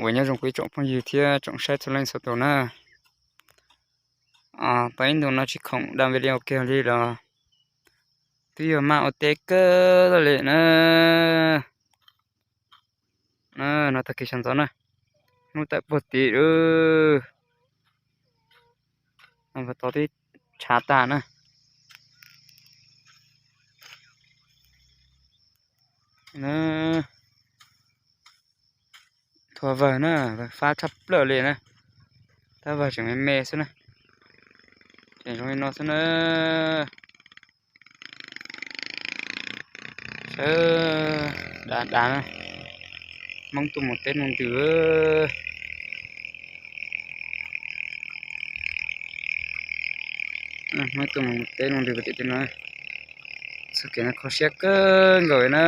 Uas nyob zoo kuv ib tsoom phooj ywg thiab tsoom saib txhua leej txhua tus na. Tau ib ntus no tsis khoom da video kiag li los twb yog maj ua teb kawg li na. No tag kis sawv ntxov na, hnub tawm puag tim lawm, tod twb tshav tag na. Thua vawg na, vawg fab tshaj plaws li na. Tab vawg tseem me me xwb na. Tseem zoo li no xwb na. Sawv dav dav na. Hmoob tuaj mus teb mus ntws. Hmoob tuaj mus teb mus ntws tim no. Txoj kev no kho siab kawg nkaus li na.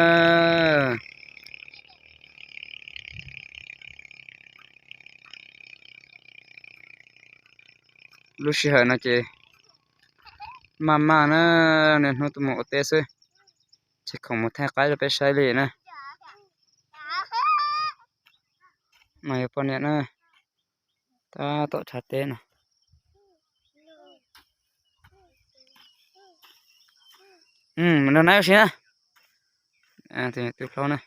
Lub sij hawm no ces maj maj na, niaj hnub tuaj mus ua teb xwb, tsis khoom mus thaij qaib rau peb saib li na. No yog poj niam na, tab tom tshav teb no. Mus nrog neb ua si na. Tus niam tub plaub na,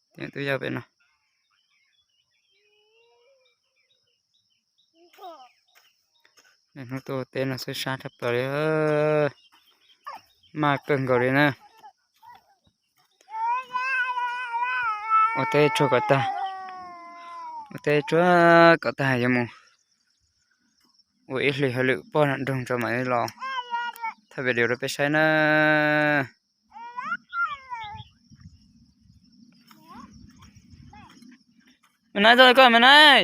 tus niam tub yau pem no. Niaj hnub tuaj ua teb no xwb sab tshaj plaws li, maj kawg nkaus li na. Ua teb tsuag kom tag, ua teb tsuag kom tag yuav mus ua ib hlis hauj lwm pog nram nroog tso mam li los thaij video rau peb saib na. Me nai, txoj koj me nai,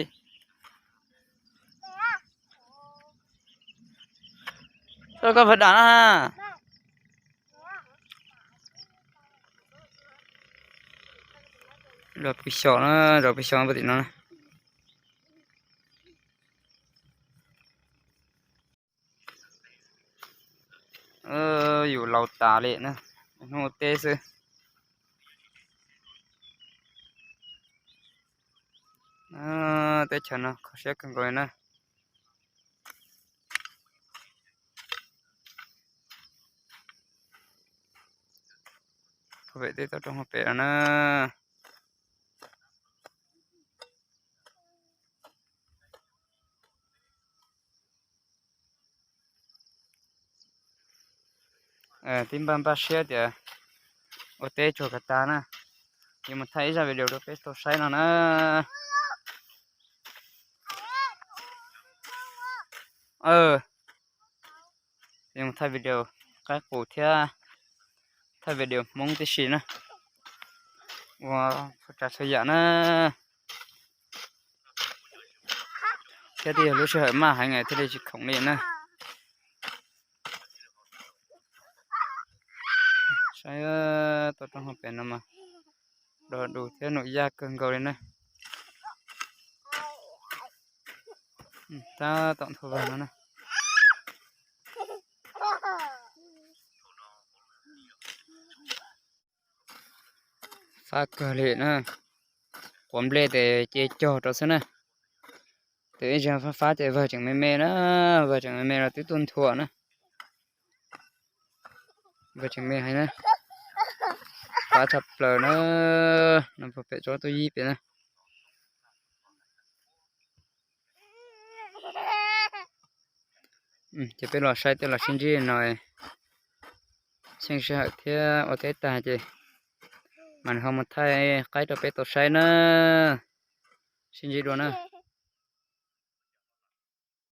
txoj koj phav dam na. Zos pw xyos na, zos pw xyos puag tim no na. Yus laus tas li na, hnub ua teb xwb. Teb chaws no kho siab kawg nkaus li na. Pem teb toj roob hauv pem no na. Tib npaj npaj siab tias ua teb tsuag kom tag na, yuav mus thaij ib zaj video rau peb tau saib no na. Yuav mus thaij video qaib qus thiab thaij video Hmoob tib si na, ua txhua tsav txhua yam na. Thiab twb yog lub sij hawm maj heev thiaj li tsis khoom li na. Saib toj roob hauv pem no mas dog dus thiab num yaj kawg nkaus li na. Tab tom nthuav vag no na. Fab kawg li na. Quav nplej ces ce cog rau xwb na. Tes ib zaug fab fab ces vawg tseem me me na, vawg tseem me me los twb tuaj nthuav na. Vawg tseem me heev na. Fab tshaj plaws na. No puag pem tsob tuaj yib pem na. Ces peb los saib tej los sib ntsib no, xyeej sij hawm thiab ua teb tag ces mam ho mus thaij qaib rau peb tau saib na. Sib ntsib dua na.